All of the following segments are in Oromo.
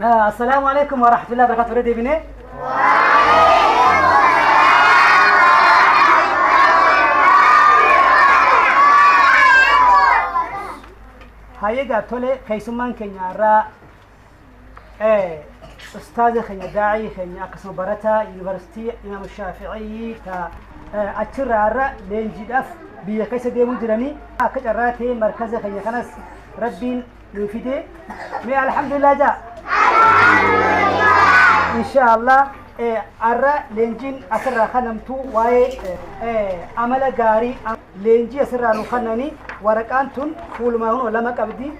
Assalaamu alaikum wa rahmatullahi wa barakatuh. Deebinee. Hayyeegaa tole, keessummaan keenya irraa ustaaza keenya, daa'ii keenya, akkasuma barataa yuunivarsiitii Imaam Shaafi'ii ta achirraa irra leenjiidhaaf biyya keessa deemuu jiranii akka carraa ta'e markaza keenya kanas Rabbiin nuu fide. Mee alhamdulillah jaa. Insha Allah arra leenjiin asirraa kanamtu waa'ee amala gaarii leenjii asirraa nu kannanii. Waraqaan tun fuulumaa hunoo lama qabdi.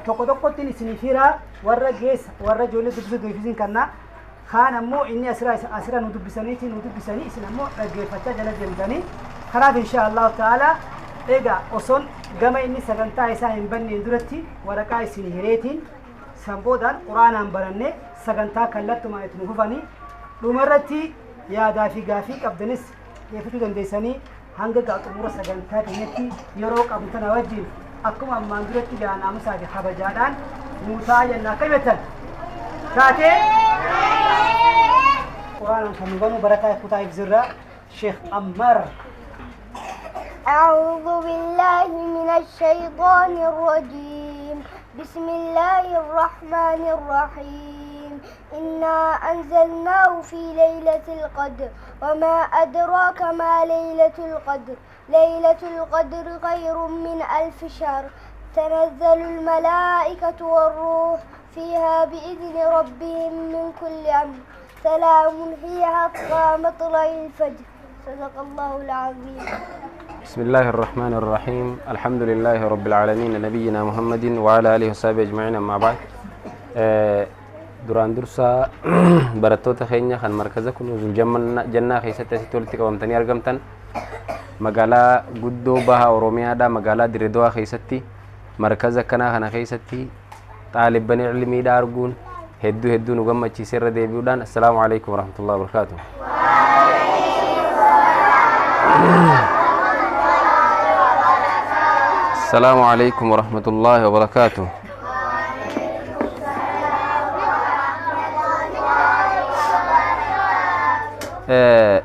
Tokko tokkottiin isiniif hiraa, warra geessa, warra ijoollee dubbisuu dubbisiin kannaa. Kaan ammoo inni asirraa nu dubbisaniiti, nu dubbisanii, isin ammoo dhaggeeffachaa jala deemtanii. Kanaaf insha Allahu ta'ala egaa osoon gama inni sagantaa isaa hin banneen duratti waraqaa isin hireetiin san boodaan quraanaan barannee sagantaa kallattumaan itti nu fufanii, dhumarratti yaadaa fi gaafii qabdanis dhiyeeffachuu dandeessanii. Hanga gaa xumura sagantaa keenyatti yeroo qabnu tana wajjin akkuma ammaan duratti gaa naamusaa fi kabajaadhaan nuu ta'a jenna. Akka jettan taatee quraanaan kan nu banu barataa kutaa hifzirraa Sheekh Ammar. أعوذ بالله من الشيطان الرجيم. بسم الله الرحمن الرحيم. إنا أنزلناه في ليلة القدر، وما أدراك ما ليلة القدر؟ ليلة القدر خير من ألف شهر. تنزل الملائكة والروح فيها بإذن ربهم من كل أمر. سلام هي حتى مطلع الفجر. صدق الله العظيم. بسم الله الرحمن الرحيم. الحمد لله رب العالمين، نبينا محمد وعلى آله وصحبه أجمعين، أما بعد. Duraan dursaa barattoota keenya kan markaza Kunuuzul Jannaa keessatti asitti walitti qabamtanii argamtan, magaalaa guddoo baha Oromiyaadha, magaalaa Dirredawaa keessatti markaza akkanaa kana keessatti xaalibban ilmiidha arguun hedduu hedduu nu gammachiise. Irra deebi'uudhaan assalaamu alaikum warahmatullahi wabarakaatuh. السلام عليكم ورحمة الله وبركاته.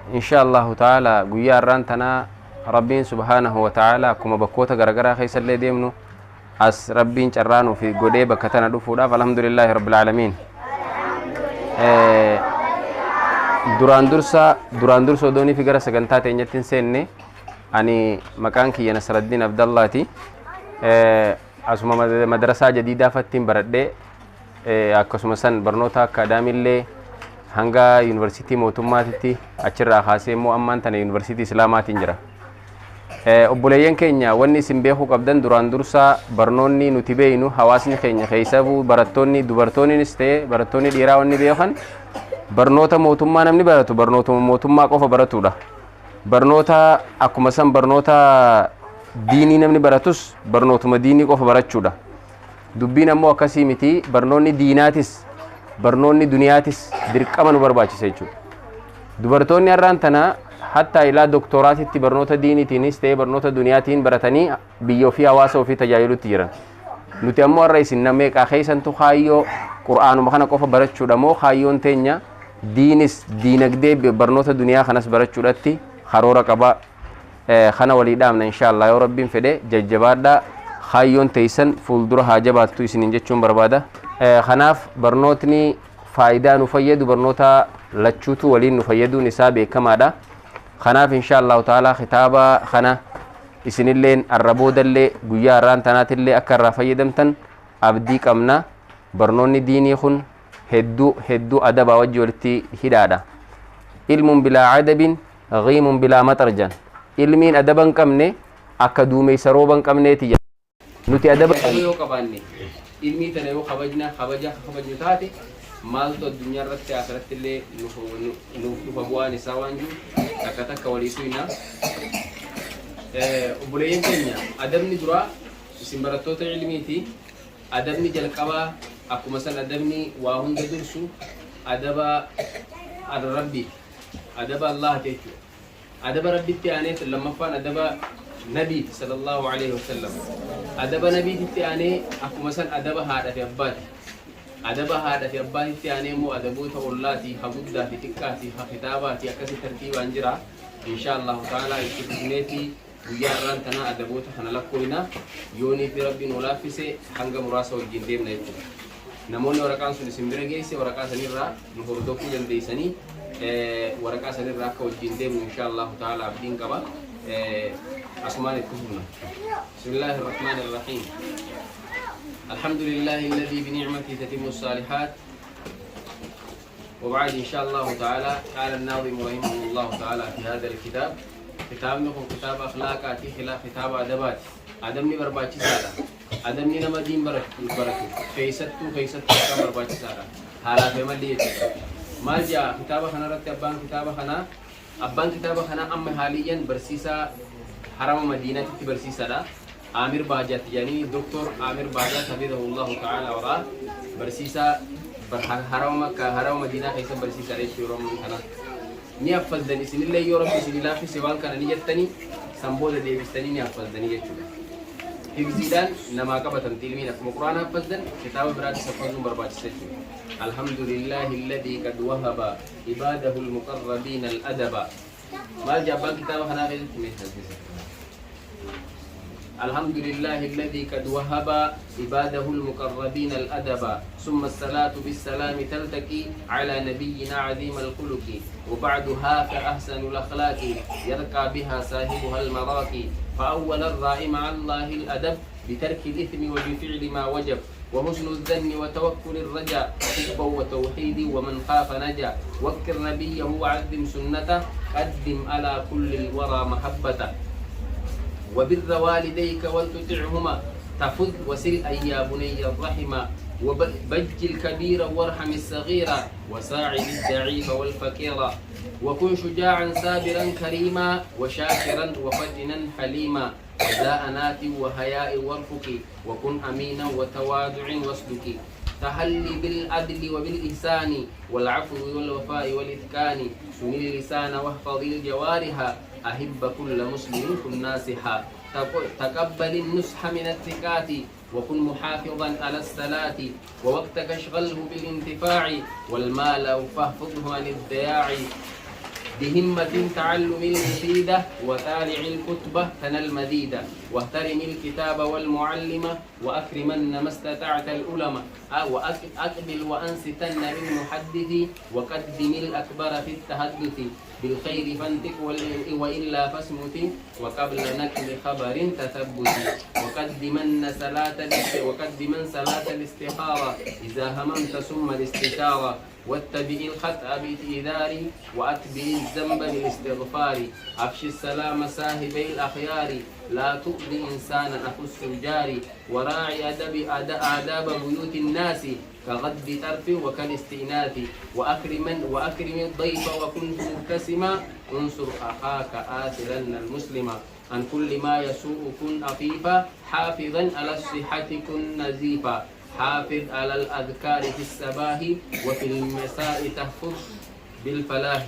إن شاء الله تعالى guyyaa har'aan tanaa Rabbiin subhaanahu wa ta'ala akkuma bakkoota garagaraa keessa illee deemnu as Rabbiin carraa nuuf godhee bakka tana dhufuudhaaf alhamdulillaahi rabbil aalamiin. Duraan dursa odoonii fi gara sagantaa teenyatti hin seenne, ani maqaan kiyya Nasraddiin Abdallaati. Asuma madrasaa jadiidaa fattiin baradhee, akkasuma san barnoota akkaadaamiillee hanga yuunivarsiitii mootummaatitti, achirraa kaasee immoo ammaan tana yuunivarsiitii islaamaatiin jira. Obboleeyyan keenya, wanni isin beekuu qabdan duraan dursaa barnoonni nuti beeynu, hawaasni keenya keessabuu barattoonni dubartoonnis ta'e barattoonni dhiiraa, wanni beekan barnoota mootummaa namni baratu barnootuma mootummaa qofa baratudha. Barnoota akkuma san barnoota diinii namni baratus barnootuma diinii qofa barachuudha. Dubbiin ammoo akkasii miti. Barnoonni diinaatis barnoonni duniyaatis dirqama nu barbaachisa jechuudha. Dubartoonni har'aan tana hattaa ilaa doktooraatitti barnoota diiniitiinis ta'ee barnoota duniyaatiin baratanii biyya ofii, hawaasa ofii tajaajilutti jiran. Nuti ammoo har'a isin nameeqaa keessantu kaayyoo qur'aanuma kana qofa barachuudha moo kaayyoon teenya diinis diinagdee barnoota duniyaa kanas barachuudhatti karoora qaba? Kana walii dhaamna insha Allah. Yoo Rabbiin fedhe jajjabaadhaa, kaayyoon teessan fuuldura haa jabaattu isiniin jechuun barbaada. Kanaaf barnootni faayidaa nu fayyadu barnoota lachuutu waliin nu fayyaduun isaa beekamaadha. Kanaaf insha Allahu ta'ala kitaaba kana isinilleen arra boodallee guyyaa har'aan tanaatillee akka irraa fayyadamtan abdii qabna. Barnoonni diinii kun hedduu hedduu adabaa wajji walitti hidhaadha. Ilmun bilaa adabin ghiimun bilaa maxar jan. Ilmiin adaba hin qabne akka duumeysa rooba hin qabneeti. Nuti adaba yoo qabaanne, ilmii tana yoo kabajna, kabaja akka kabajnu taate, maaltu addunyaa irratti akhiratti illee nuuf dhufa, bu'aan isaa waan jiru takka takka walii tuyna. Obboleeyyan keenya, adabni duraa, isin barattoota ilmiiti, adabni jalqabaa akkuma san adabni waa hunda dursu adaba Rabbiiti, adaba Allaahati jechuudha. Adaba Rabbitti aanee lammaffaan adaba nabiiti sallallahu alaihi wasallam. Adaba nabiititti aanee akkuma san adaba haadha fi abbaati. Adaba haadha fi abbaatitti aanee immoo adaboota ollaati, ha guddaa fi xiqqaati, ha kitaabaati, akkasi tartiibaan jira. Insha Allahu ta'ala itti fufneeti guyyaa har'aan tanaa adaboota kana lakkooyna. Yoonii fi Rabbiin nu laaffise hanga muraasa wajjin deemna jechuudha. Namoonni waraqaan sun isin bira geesse waraqaa sanirraa nu hordofuu dandeessanii, waraqaa sanirraa akka wajjin deemnu insha Allahu ta'ala abdiin qaba. Asumaan itti fufna. Bismillahir Rahmanir Rahiim. الحمد لله الذي بنعمته تتم الصالحات، وبعد، إن شاء الله تعالى قال الناظم رحمه الله تعالى في هذا الكتاب، كتابni kun kitaaba akhlaaqaati, kitaaba adabaati. Adabni barbaachisaadha. Adabni nama diin baratu keessattuu keessattuu akka barbaachisaadha, haalaa fi amalli jechuudha. Maal jaa kitaaba kanarratti abbaan kitaaba kanaa? Abbaan kitaaba kanaa amma haaliyyan barsiisaa harama Madiinaatitti barsiisaadha. Aamir Baajaat jedhanii, Doktor Aamir Baajaat hafidahullahu ta'ala waraa, barsiisaa harama Makkaa, harama Madiinaa keessa barsiisaadha jechuudha. Yeroo ammaa kana ni haffazdan isinillee, yoo Rabbi isinii laaffise waan kana ni jettanii, san booda deebistanii ni haffazanii jechuudha. Hifziidhaan namaa qabatamti ilmiin. Akkuma Quraana haffazdan kitaaba biraattis haffazuun barbaachisa jechuudha. الحمد لله الذي قد وهب عباده المقربين الأدب. Maal jaabbaan kitaaba kanaa keessatti mee haddisa? الحمد لله الذي قد وهب عباده المقربين الأدب، ثم الصلاة بالسلام تلتقي على نبينا عظيم الخلق، وبعد هاك أحسن الأخلاق يرقى بها صاحبها المراقي. فأول الراء مع الله الأدب بترك الإثم وبفعل ما وجب، وحسن الظن وتوكل الرجاء، حبا وتوحيد ومن خاف نجا. وكر نبيه وعظم سنته، قدم على كل الورى محبته، وبر والديك ولتطعهما تفذ، وسل أي يا بني الرحم، وبج الكبير وارحم الصغير، وساعد الضعيف والفقير، وكن شجاعا صابرا كريما، وشاكرا وفطنا حليما، وذا أنات وحياء وارفق، وكن أمينا وتواضع واصدق. تحلي بالعدل وبالإحسان والعفو والوفاء والإتقان. سن اللسان واحفظ الجوارح، أحب كل مسلم كن ناصحا. تقبل النصح من الثقات، وكن محافظا على الصلاة، ووقتك اشغله بالانتفاع، والمال فاحفظه عن الضياع. بهمة تعلم المفيدة، وطالع الكتب تنل مزيدا، واحترم الكتاب والمعلم، وأكرمن ما استطعت العلماء، وأقبل وأنصتن للمحدث، وقدم الأكبر في التحدث. بالخير فانطق وإلا فاصمت، وقبل نقل خبر تثبت. وقدمن صلاة الاستخارة إذا هممت ثم الاستشارة، واتبع الخطأ باعتذار، وأتبع الذنب بالاستغفار. أفش السلام صاحبي الأخيار، لا تؤذي إنسانا أخو السجار، وراعي أدب آداب بيوت الناس كغض طرف وكالاستئناث، وأكرم الضيف وكن مبتسما، انصر أخاك آثرن المسلم، عن كل ما يسوء كن عفيفا، حافظا على الصحة كن نزيفا، حافظ على الأذكار في الصباح وفي المساء تفز بالفلاح.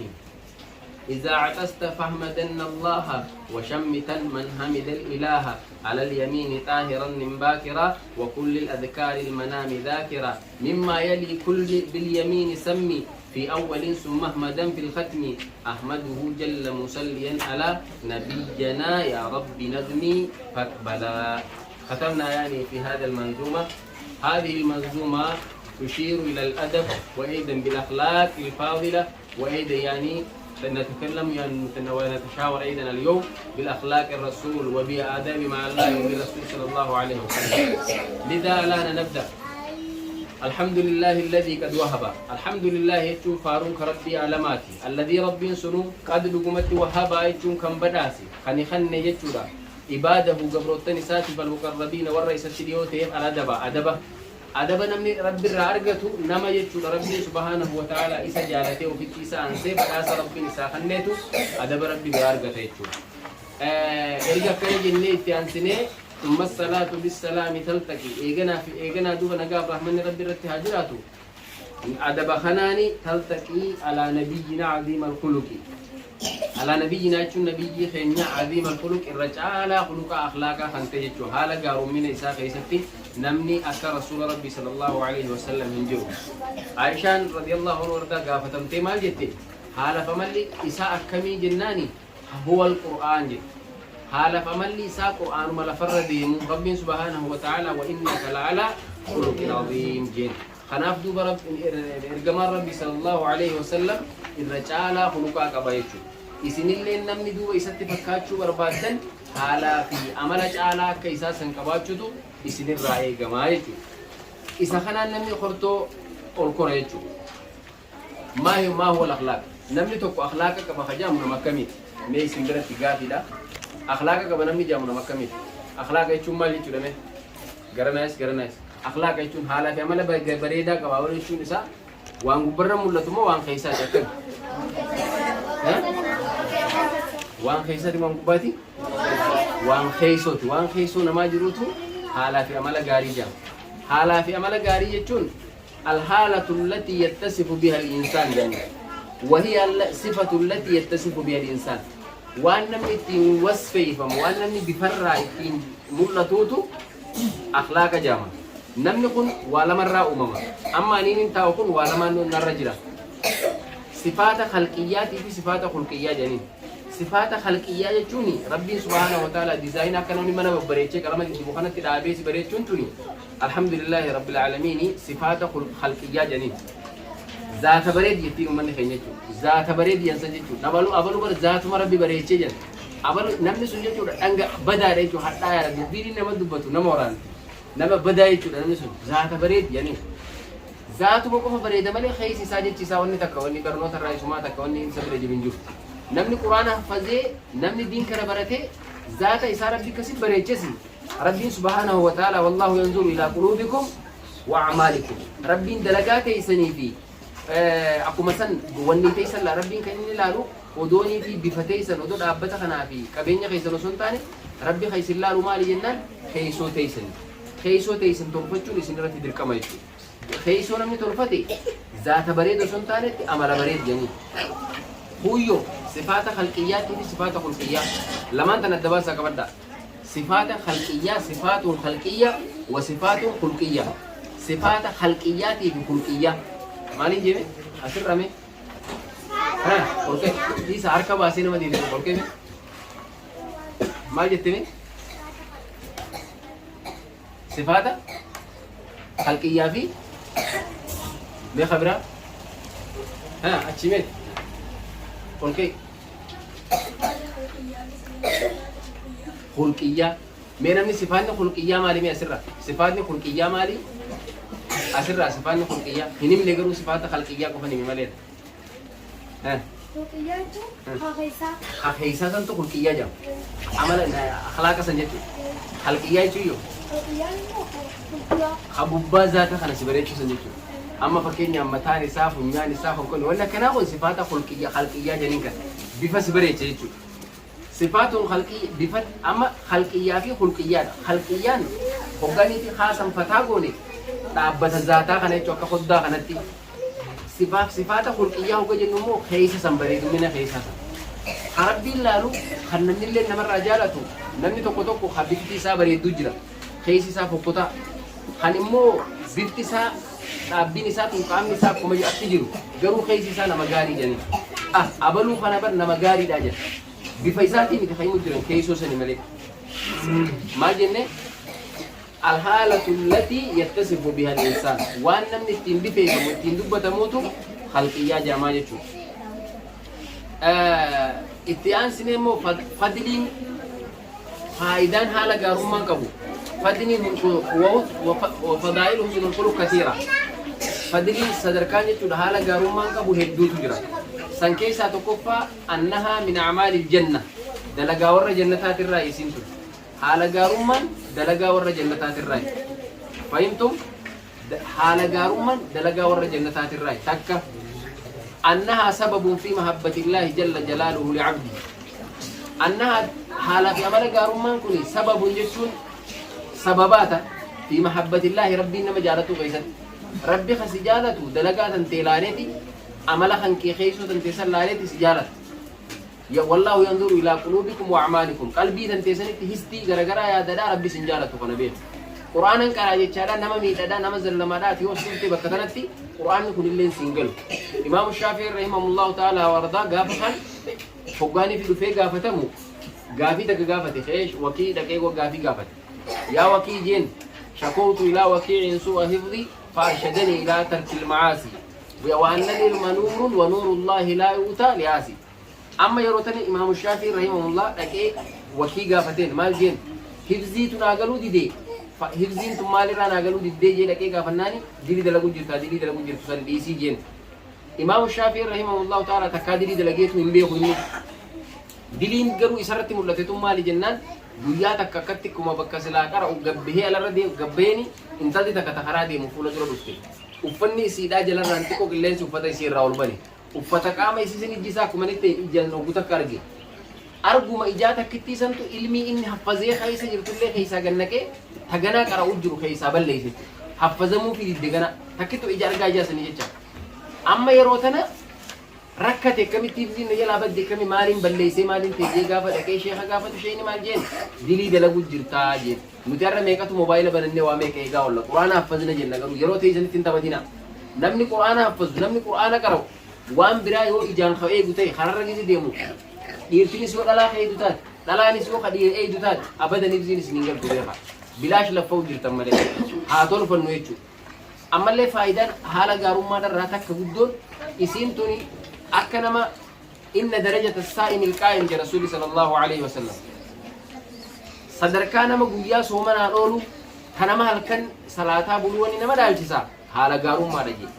إذا عطست فاحمدن الله، وشمتا من حمد الإله، على اليمين طاهرا من باكرا، وكل الأذكار المنام ذاكرا. مما يلي كل باليمين سمي في أول ثم احمدا في الختم. أحمده جل مصليا على نبينا، يا رب نظمي فاقبلا. ختمنا يعني في هذا المنظومة. هذه المنظومة تشير إلى الأدب وأيضا بالأخلاق الفاضلة، وأيضا يعني نتكلم يعني ونتشاور أيضا اليوم بالأخلاق الرسول وبآداب مع الله وبالرسول صلى الله عليه وسلم. لذا الآن نبدأ. الحمد لله الذي قد وهب. الحمد لله jechuun faaruun ka Rabbii alamaati. الذي Rabbiin sunu قد dhugumatti وهب jechuun kan badhaase, kan kanne jechuudha. عباده gabroottan isaatiif المقربين warra isatti dhiyoo ta'eef الأدب adaba. Adaba namni Rabbi irraa argatu nama jechuudha. Rabbiin سبحانه وتعالى isa jaalatee ofitti isa aansee badhaasa Rabbiin isaa kanneetu adaba Rabbi biraa argata jechuudha. Erga akkana jennee itti aansinee ثم الصلاة بالسلام تلتقي eeganaa fi eeganaa duuba nagaa rahmanni Rabbi irratti haa jiraatu. Adaba kanaani تلتقي على نبينا عظيم الخلق. على نبينا jechuun nabiyyii keenya عظيم الخلق irra caalaa خلقا akhlaaqaa kan ta'e jechuudha. Haala gaaromina isaa keessatti Namni akka Rasuula Rabbii sallallahu alaihi wasallam hin jiru. Aishaan radiyallahu anhu wardaa gaafatamtee maal jette? Haala fi amalli isaa akkamii jennaani huwa al-Qur'aan jette. Haala fi amalli isaa Qur'aanuma lafarra deemu. Rabbiin subhaanahu wa ta'ala wa innaka la'ala khuluqin aziim jeen. Kanaaf duuba ergamaan Rabbii sallallahu alaihi wasallam irra caalaa khuluqaa qaba jechuudha. Isinilleen namni duuba isatti fakkaachuu barbaaddan haalaa fi amala caalaa akka isaa san qabaachuutu isinirraa eegama jechuudha. Isa kanaan namni kortoo ol kora jechuudha. Maa maa huwa al-akhlaaq? Namni tokko akhlaaqa qaba ka jedhamu nama akkamiiti? Mee isin biratti gaafiidha. Akhlaaqa qaba namni jedhamu nama akkamiiti? Akhlaaqa jechuun maal jechuudha mee? Gara naayis gara naayis. Akhlaaqa jechuun haalaa fi amala bareedaa qaba jechuun isaa waan gubbarra mul'atu moo waan keessaati akkami? Waan keessaati waan gubbaati? Waan keessooti. Waan keessoo namaa jirutu haalaa fi amala gaarii jedhama. Haalaa fi amala gaarii jechuun alhaalatu allati yattasifu biha al-insaan jedhama. Wahiya sifatu allati yattasifu biha al-insaan. Waan namni ittiin wasfeeyfamu, waan namni bifarraa ittiin mul'atuutu akhlaaqa jedhama. Namni kun waa lamarraa uumama. Amma aniin hin taa'u kun waa lamaan narra jira. Sifaata khalqiyyaatii fi sifaata khulqiyyaa jedhaniin. Sifaata khalqiyyaa jechuun Rabbiin subhaanahu wa ta'ala dizaayina akka namni mana babbareechee qalama diddibu kanatti dhaabee si bareechuun tuni alhamdulillaahi rabbil aalamiini sifaata khalqiyyaa jedhaniin. Zaata bareedi jettiin uummanni keenya jechuudha. Zaata bareedi jedhan jechuudha. Abalu abalu bara zaatuma Rabbi bareechee jedhan. Abalu namni sun jechuudha dhanga badaadha jechuudha hadhaayaadha dubbiin nama dubbatu nama waraanti. Nama badaa jechuudha namni sun zaata bareedi jedhaniin. Zaatuma qofa bareeda malee keessi isaa jechi isaa wanni takka wanni barnoota irraa isumaa takka wanni isa bira jiru hin jiru. Namni Quraana haffazee namni diin kana baratee zaata isaa Rabbi akkasi bareechesi Rabbiin subhaanahu wa ta'ala wallaahu yanzuru ilaa quluubikum wa a'maalikum. Rabbiin dalagaa teessanii fi akkuma san wanni teessan laa Rabbiin kan inni ilaalu odoonii fi bifa teessan odoo dhaabbata kanaa fi qabeenya keessan osoo hin taane Rabbi kan isin laalu maali jennaan keessoo teessanii. Keessoo teessan tolfachuun isin irratti dirqama jechuudha. Keessoo namni tolfate zaata bareedu osoo hin taanetti amala bareedu jedhanii. Kuuyyoo sifaata khalqiyyaatii fi sifaata khulqiyyaa lamaan tan adda baasaa qabadhaa. Sifaata khalqiyyaa sifaatuun khalqiyyaa wa sifaatuun khulqiyyaa. Sifaata khalqiyyaatii fi khulqiyyaa. Maaliin jeeme? Asirra mee? Ha, olkee. Dhiisa harka baasee nama deebisu olkee mee? Maal jette mee? Sifaata khalqiyyaa fi meeqa biraa? Ha, achi mee? Olkee. Khulqiyyaa. Mee namni sifaanni khulqiyyaa maali mee asirra? Sifaanni khulqiyyaa maali? Asirraa sifaanni khulqiyyaa. Hin himne garuu sifaata khalqiyyaa qofa himi malee. Ha. Khulqiyyaa jechuun haa keessaa. Ha keessaa santu khulqiyyaa jedhama. Amala akhlaaqa san jechuudha. Khalqiyyaa jechuun yoo Khulqiyyaan immoo gurguraa. Ha gubbaa zaata kana si bareechuu san jechuudha. Amma fakkeenyaaf mataan isaa, funyaan isaa, konkolli wanni akkanaa kun sifaata khulqiyyaa khalqiyyaa jedhaniin kan bifa si bareecha jechuudha. Sifaatuun khalqii bifa amma khalqiyyaa fi khulqiyyaadha. Khalqiyyaan hogganii fi haasan fataa goone dhaabbata zaataa kana jechuudha akka foddaa kanatti. Sifaaf sifaata khulqiyyaa hogga jennu immoo keessa san bareedumina keessa san. Ka Rabbiin laalu kan namni illee namarraa jaalatu namni tokko tokko ka bifti isaa bareedduu jira. Keessi isaa fokkotaa. Kan immoo bifti isaa dhaabbiin isaa tun qaamni isaa akkuma atti jiru garuu keessi isaa nama gaarii jedhanii. Ah abaluu kana bar nama gaariidha jedha. Bifa isaatii miti kan himu jiran keessoo sani malee. Maal jennee? Alhaalatu allatii yattasifu biha al-insaan. Waan namni ittiin bifeeffamu ittiin dubbatamuutu khalqiyyaa jedhamaa jechuudha. Itti aansinee immoo fadliin faayidaan haala gaarummaan qabu fadliin fadaa'ilu husnul khuluq kasiira. Fadliin sadarkaan jechuudha haala gaarummaan qabu hedduutu jira. San keessaa tokkoffaa annahaa min a'maalil janna dalagaa warra jannataatirraa isiin tun. Haala gaarummaan dalagaa warra jannataatirraa. Fahimtum? Haala gaarummaan dalagaa warra jannataatirraa takka. Annahaa sababun fi mahabbatillaahi jalla jalaaluhu li'abdihi. Annahaa haalaa fi amala gaarummaan kun sababun jechuun sababaata fi mahabbatillaahi Rabbiin nama jaalatuu keessatti. Rabbi kan si jaalatu dalagaa tantee laaleeti amala kan kee keessoo tantee san laaleeti si jaalata. Ya wallaahu yanzuru ilaa quluubikum wa a'maalikum. Qalbii tantee sanitti histii garagaraa yaadadhaa Rabbi isin jaalatu kana beeku. Qur'aanan qaraa jechaadha nama miidhadha nama zallamaadha ati yoo dhufte bakka kanatti Qur'aanni kun illee siin galu. Imaamu Shaafii rahimahullahu ta'ala wardaa gaafa kan hoggaanii fi dhufee gaafatamu gaafii takka gaafate ka'ee Wakii dhaqee gaafii gaafate. Yaa Wakii jeen, shakowtu ilaa wakiicin su'a hifdhi fa arshadanii ilaa tarkil macaasi wa anna ilma nuurun wa nuurullaahi laa yu'taa li'aasi. Amma yeroo tana Imaamu Shaafii rahimahullah dhaqee Wakii gaafateen maal jeen, hifziitu naa galuu didee, hifziin tun maalirraa naa galuu diddee jee dhaqee gaafannaani dilii dalaguu jirtaa, dilii dalaguu jirtu san dhiisii jeen. Imaamu Shaafii rahimahullahu ta'ala takkaa dilii dalageetu hin beeku inni. Diliin garuu isarratti mul'ate tun maali jennaan, guyyaa takka akkatti akkuma bakka silaa qara'u gabbahee alarra deemu gabbaheeni intalti takka ta karaa deemu fuula dura dhufte. Uffanni isiidhaa jalarraan xiqqoo qilleensi uffata isii irraa ol bane. Uffata qaama isii san ijji isaa akkuma inni ta'e ijaan hoggu takka arge. Arguma ijaa takkittii santu ilmii inni haffazee keessa jirtullee keessaa gad naqee ta ganaa qara'u jiru keessaa balleesse jechuudha. Haffazamuufii didde ganaa takkittu ija argaa ijaa sanii jecha. Amma yeroo tana rakkate, akkamitti hifziin na jalaa badde, akkami, maaliin balleessee, maaliin ta'e jee gaafa dhaqee sheeka gaafatu, sheekni maal jeen? Dilii dalaguu jirtaa jeen. Nuti har'a meeqatu moobaayila banannee waa meeqa eegaa oolla? Quraana haffazna jenna, garuu yeroo teessanitti hin taphatinaa. Namni Quraana haffazu, namni Quraana qara'u, waan biraa yoo ijaan ka eegu ta'e, kararra gisi deemu, dhiirtinis yoo dhalaa ka eegdu taate, dhalaanis yoo ka dhiira eegdu taate, abadan hifziin isin hin galtu, beekaa. Bilaash laffa'u jirtan malee. Haa tolfannu jechuudha. Ammallee faayidaan haala gaarummaadharraa takka guddoon isiin tuni akka nama inna darajata saa'imil qaa'im jedha Rasuulli sallallahu alaihi wasallam. Sadarkaa nama guyyaa soomanaan oolu ka nama halkan salaataa buluu wanni nama dhaalchisa haala gaarummaadha jedhe.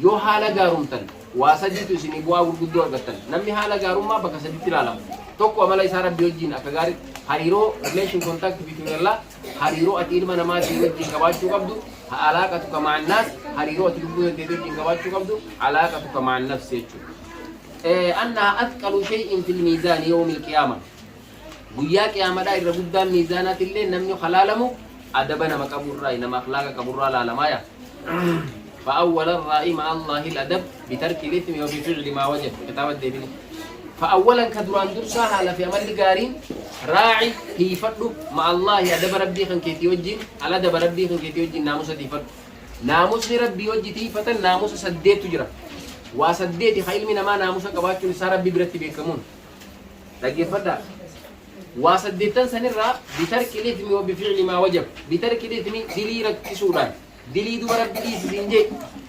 Yoo haala gaarumtan waa sadiitu isinii bu'aa gurguddoo argattan. Namni haala gaarummaa bakka sadiitti ilaalama. Tokko, amala isaa Rabbi wajjin akka gaarii hariiroo, relation, contact between Allah, hariiroo ati ilma namaatiin wajjin qabaachuu qabdu, alaaqatuka ma'an naas, hariiroo ati lubbuu dandeetii wajjin qabaachuu qabdu, alaaqatuka ma'an nafsi jechuudha. Annaha athqalu shay'in fil miizaani yawmil qiyaama. Guyyaa qiyaamadhaa irra guddaan miizaanaatillee namni halaalamu adaba nama qaburraa, nama akhlaaqa qaburraa laalamaa yaa. فأول الرأي مع الله الأدب بترك الإثم وبفعل ما وجب. كتاب الدبني فأولا كدران درسا حال في أمل قارين راعي هيفدو مع الله أدب ربي خن كيتي وجين على أدب ربي خن كيتي وجين ناموس تيفد ناموس ربي وجي تيفتا. ناموس سديت تجرا وسديت خيل من ما ناموس قباتشون سار ربي برتي بيكمون dhaggeeffadhaa. Waa saddeettan sanirraa بترك الإثم وبفعل ما وجب. بترك الإثم dilii rakkisuudhaan, dilii duba Rabbi dhiisisiin jee,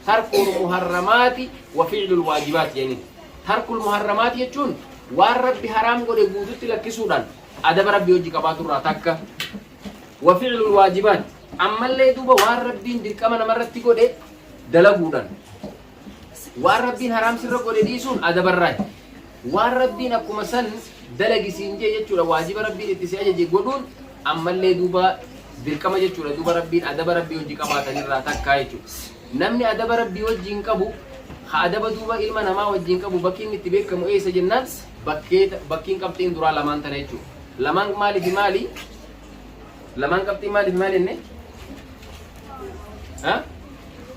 ترك المحرمات وفعل الواجبات jedhaniin. ترك المحرمات jechuun waan Rabbi haraam godhe guututti lakkisuudhaan adaba Rabbi hojii qabaaturraa takka. وفعل الواجبات ammallee duuba waan Rabbiin dirqama namarratti godhe dalaguudhaan. Waan Rabbiin haraam sirra godhe dhiisuun adabarraa, waan Rabbiin akkuma san dalagisiin jee jechuudha, waajiba Rabbiin itti si ajaje godhuun ammallee duuba dirqama jechuudha. Duuba Rabbiin adaba Rabbii hojii qabaatanirraa takkaa jechuudha. Namni adaba Rabbii wajjiin qabu, ha adaba duuba ilma namaa wajjiin qabu, bakki inni itti beekamu eessa jennaan, bakkee bakkiin qabxiin duraa lamaan tana jechuudha. Lamaan maaliif maali? Lamaan qabxiin maaliif maali jenne? Ha,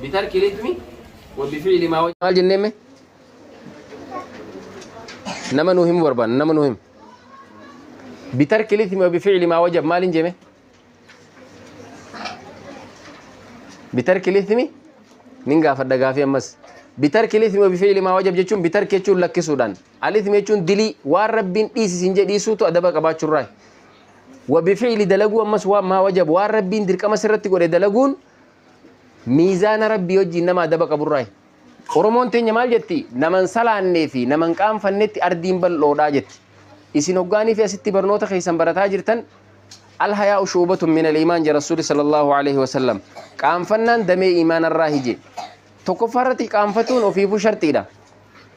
بترك الإثم وبفعل ما maal jenneemme? Nama nuu himu barbaanna, nama nuu himu. بترك الإثم وبفعل ما وجب maal hin jeme? بترك الإثم nin gaafadha gaafii ammas. بترك الإثم وبفعل ما وجب jechuun, بترك jechuun lakkisuudhaan, الإثم jechuun dilii, waan Rabbiin dhiisisin jedhe dhiisuutu adaba qabaachuurraa, وبفعل dalaguu, ammas waan ما وجب, waan Rabbiin dirqama sirratti godhe dalaguun miizaana Rabbii wajjiin nama adaba qaburraa. Oromoon teenya maal jetti? Naman salaannee fi naman qaanfannetti ardiin bal'oodhaa jetti. Isin hoggaanii fi asitti barnoota keessan barataa jirtan, الحياء شعبة من الإيمان je Rasuuli صلى الله عليه وسلم. Qaanfannaan damee iimaanarraa hije. Tokkoffaarratti qaanfatuun ofiifuu sharxiidha.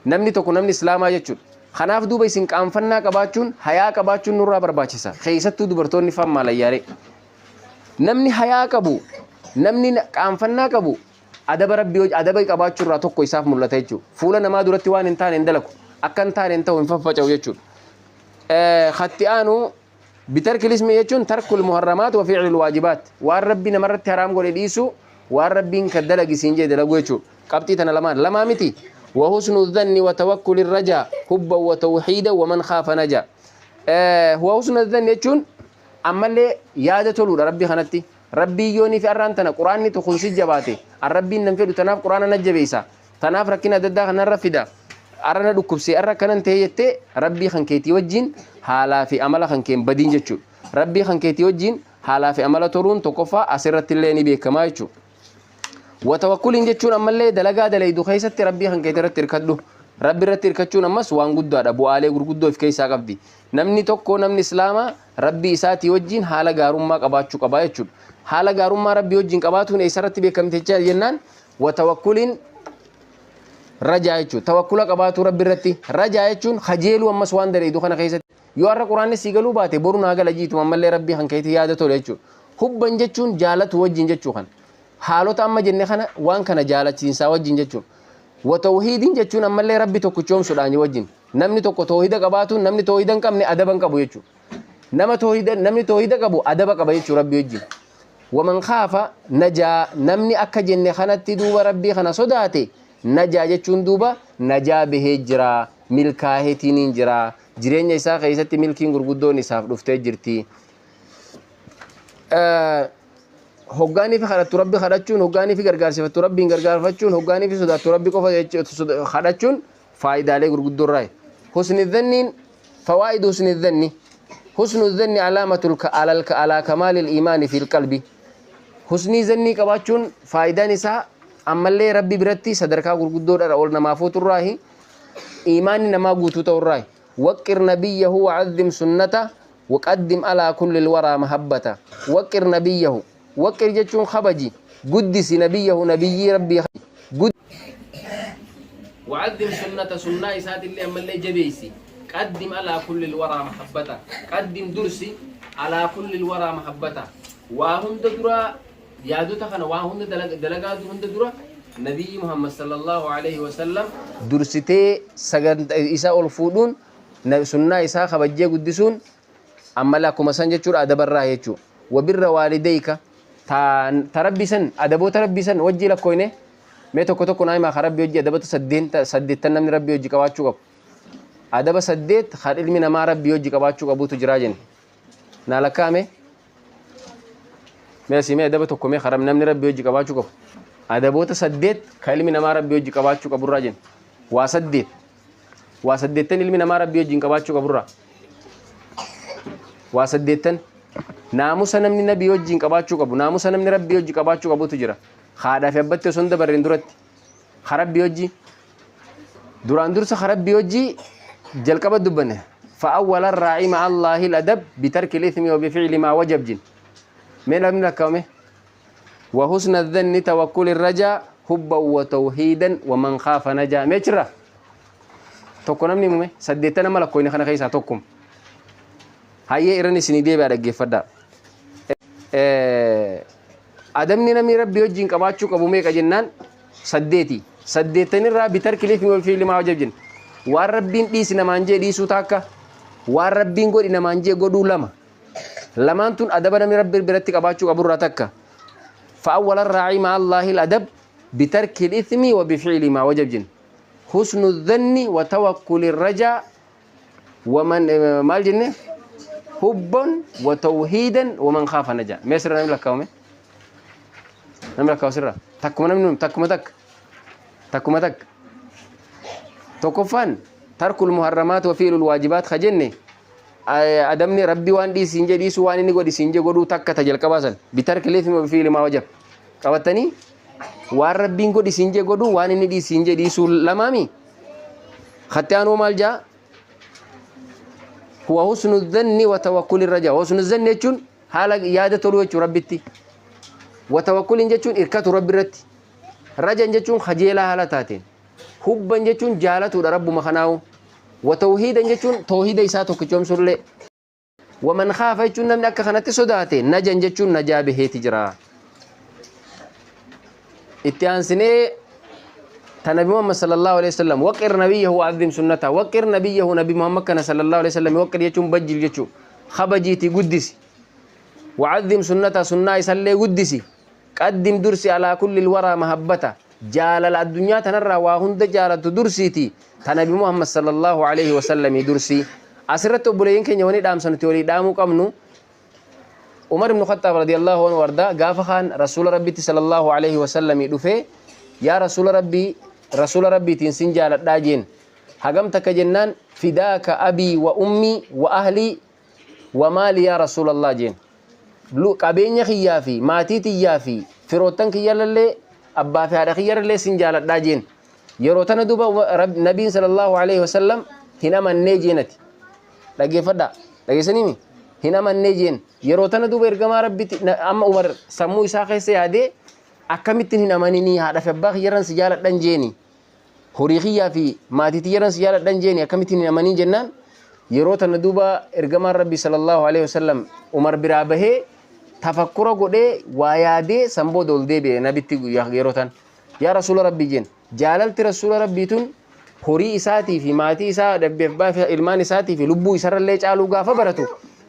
Namni tokko namni Islaamaa jechuudha. Kanaaf duuba isin qaanfannaa qabaachuun, hayaa qabaachuun nurraa barbaachisa. Keessattuu dubartoonni faan maalayyaaree. Namni hayaa qabu, namni qaanfannaa qabu, adaba Rabbii adaba qabaachuurraa tokko isaaf mul'ata jechuudha. Fuula namaa duratti waan hin taane hin dalagu. Akka hin taane hin ta'u, hin faffaca'u jechuudha. Khatti aanu بترك الإثم jechuun ترك المحرمات وفعل الواجبات, waan Rabbi namarratti haraam godhe dhiisu, waan Rabbiin ka dalagisiin jee dalagu jechuudha. Qabxii tana lamaan lamaa miti. وحسن الظن وتوكل الرجاء حبا وتوحيدا ومن خاف نجا. وحسن الظن jechuun ammallee yaada toluudha Rabbi kanatti. Rabbii yoonii fi arraan tana quraanni tokko si jabaate, arrabbiin nan fedhu, tanaaf quraana na jabeessa, tanaaf rakkina adda addaa kanarra fida, arra na dhukkubsee, arra akkanan ta'e jettee rabbii kan keetii wajjin haalaa fi amala kan keen badiin jechuudha. Rabbii kan keetii wajjin haalaa fi amala toruun tokkoffaa asirratti illee ni beekamaa jechuudha. Watawakkuliin jechuun ammallee dalagaa dalaydu keessatti rabbii kan keetii irratti hirkadhu. Rabbi irratti hirkachuun ammas waan guddaadha. Bu'aalee gurguddoo of keessaa qabdi. Namni tokko, namni islaamaa, rabbii isaatii wajjin haala gaarummaa qabaachuu qaba jechuudha. Haala gaarummaa rabbii wajjin qabaatuun eessarratti beekamte jennaan, watawakkuliin rajaa jechuudha. Tawakkula qabaatu rabbi irratti. Rajaa jechuun kajeeluu ammas waan dalaydu kana keessatti. Yoo har'a quraanni sii galuu baate, boru naa gala jiitu ammallee rabbii kan keetii yaada tole jechuudha. Hubban jechuun jaalatu wajjin jechuu kana. Haalota amma jenne kana waan kana jaalachiinsaa wajjin jechuudha. Watawhiidiin jechuun ammallee rabbi tokkichoomsuudhaan wajjin. Namni tokko toohida qabaatuun, namni toohida hin qabne adaba hin qabu jechuudha. Nama toohida, namni toohida qabu adaba qaba jechuudha rabbi wajjin. Waman khaafa najaa, namni akka jenne kanatti duuba rabbii kana sodaate, najaa jechuun duuba najaa bahee jira, milkaaheetiin jira, jireenya isaa keessatti milkiin gurguddoon isaaf dhuftee jirti. Hoggaanii fi kadhattu rabbi kadhachuun, hoggaanii fi gargaarsifattu rabbiin gargaarfachuun, hoggaanii fi sodaattu rabbi qofa kadhachuun faayidaalee gurguddoo irraa. Husni dhanniin, fawaa'idu husni dhanni, husnu dhanni alaamatul alaa kamaalil iimaani fil qalbi. Husnii zannii qabaachuun faayidaan isaa ammallee rabbi biratti sadarkaa gurguddoodha ol namaa fuuturraahi, iimaanni namaa guutuu ta'urraahi. Waqqir nabiyyahu wa'azzim sunnata waqaddim alaa kulli alwaraa mahabbata. Waqqir nabiyyahu, waqqir jechuun kabaji, guddisi, nabiyyahu, nabiyyii rabbii, وعظم سنة، سنة إسات اللي أما اللي جبيسي، قدم على كل الورى محبته، قدم درسي على كل الورى محبته. وهند درا yaadota kana waa hunda, dalagaa hunda dura Nabiyyi Muhammad sallallahu alaihi wasallam dursitee sagantaa isaa ol fuudhuun, sunnaa isaa kabajjee guddisuun ammallee akkuma san jechuudha, adabarraa jechuudha. Wabirra waalideyka ta rabbi san, adaboota rabbi san wajjii lakkoyne. Mee tokko tokko naa himaa ka rabbi wajjii adabata saddeettan namni rabbi wajji qabaachuu qabu. Adaba saddeet kan ilmi namaa rabbi wajji qabaachuu qabutu jiraa jenne. Naa lakkaa'ame. Mee asii mee adaba tokko mee karam namni rabbi wajji qabaachuu qabu. Adaboota saddeet kan ilmi namaa rabbi wajji qabaachuu qaburraa jenne. Waa saddeet. Waa saddeettan ilmi namaa rabbi wajjin qabaachuu qaburraa. Waa saddeettan. Naamusa namni nabii wajjin qabaachuu qabu. Naamusa namni rabbi wajji qabaachuu qabutu jira. Haadhaa fi abbatti osoo hin dabarreen duratti. Ka rabbi wajji. Duraan dursa ka rabbi wajji jalqaba dubbanne. فأول الراعي مع الله الأدب بترك الإثم وبفعل ما وجب جن. من لم نكومه وحسن الظن توكل الرجاء حبا وتوحيدا ومن خاف نجا. مجرى tokko namni mume saddeettana nama lakkoofne kana keessaa tokkum hayyee irran isinii deebi'a, dhaggeeffadhaa. Adabni namni rabbi wajjin qabaachuu qabu meeqa jennaan, saddeeti. Saddeettanirraa بترك الإثم وفعل ما وجب jenna. Waan rabbiin dhiisi namaan jee dhiisuu takka, waan rabbiin godhi namaan jee godhuu lama. Lamaan tun adaba namni rabbi biratti qabaachuu qaburraa takka. فأول الراعي مع الله الأدب بترك الإثم وبفعل ما وجب جن. حسن الظن وتوكل الرجاء ومن مال جنة حبا وتوحيدا ومن خاف نجا. ما يسر نعمل لك؟ نعمل لك سرا تكما نمن تكما تك تكما تك. Tokkoffaan ترك المحرمات وفعل الواجبات خجنة. Adabni rabbi waan dhiisiin jee dhiisuu, waan inni godhi siin jee godhuu takka ta jalqabaa san, بترك الإثم وفعل ما وجب qabatanii, waan rabbiin godhi siin jee godhuu, waan inni dhiisiin jee dhiisuu lamaami. Khatti aanuu maal jaa? Huwa حسن الظن وتوكل الرجاء. حسن الظن jechuun haala yaada toluu jechuu rabbitti. وتوكل jechuun irkatu rabbi irratti. Rajan jechuun kajeelaa haala taateen. Hubban jechuun jaalatuudha rabbuma kanaawu. وتوحيدا jechuun toohida isaa tokkichoomsullee. ومن خاف jechuun namni akka kanatti sodaate, najan jechuun najaa baheeti jira. Itti aansinee ta nabi Muhammad صلى الله عليه وسلم, وقر نبيه وعظم سنته. وقر نبيه, nabi Muhammad kana صلى الله عليه وسلم, وقر jechuun bajjil jechuu, kabajiiti guddisi. وعظم سنته, sunnaa isallee guddisi. قدم dursi على كل الورى محبته, jaalala addunyaa tanarraa waa hunda jaalatu dursiiti ta nabi Muhammad صلى الله عليه وسلم dursi. Asirratti obboleeyyin keenya wani dhaamsa nuti walii dhaamuu qabnu, Umar ibn Khattaab radiyallahu anhu wardaa gaafa kaan rasuula rabbitti sallallahu alaihi wasallamii dhufee, yaa rasuula rabbii, rasuula rabbiitiin sin jaaladhaa jeen. Hagam takka jennaan, fidaaka abii wa ummii wa ahlii wa maali yaa rasuulallah jeen. Qabeenya kiyyaa fi maatii tiyyaa fi firoottan kiyyarrallee, abbaa fi haadha kiyyarrallee sin jaaladhaa jeen. Yeroo tana duuba nabiin sallallahu alaihi wasallam hin amannee jeenati. Dhaggeeffadhaa, dhageessaniimi, hin amannee jeen. Yeroo tana duuba ergamaa rabbitti amma Umar sammuu isaa keessa yaadee, akkamittiin hin amaninii, haadha fi abbaa kiyyarran si jaaladhan jeeni, horii kiyyaa fi maatii tiyyarran si jaaladhan jeeni, akkamittiin hin amaniin jennaan, yeroo tana duuba ergamaan rabbi sallallahu alaihi wasallam Umar biraa bahee tafakkura godhee waa yaadee san booda ol deebi'e nabitti. Yeroo tan yaa rasuula rabbii jeen, jaalalti rasuula rabbii tun horii isaatii fi maatii isaa, dabbeef abbaa fi ilmaan isaatii fi lubbuu isarrallee caaluu gaafa baratu,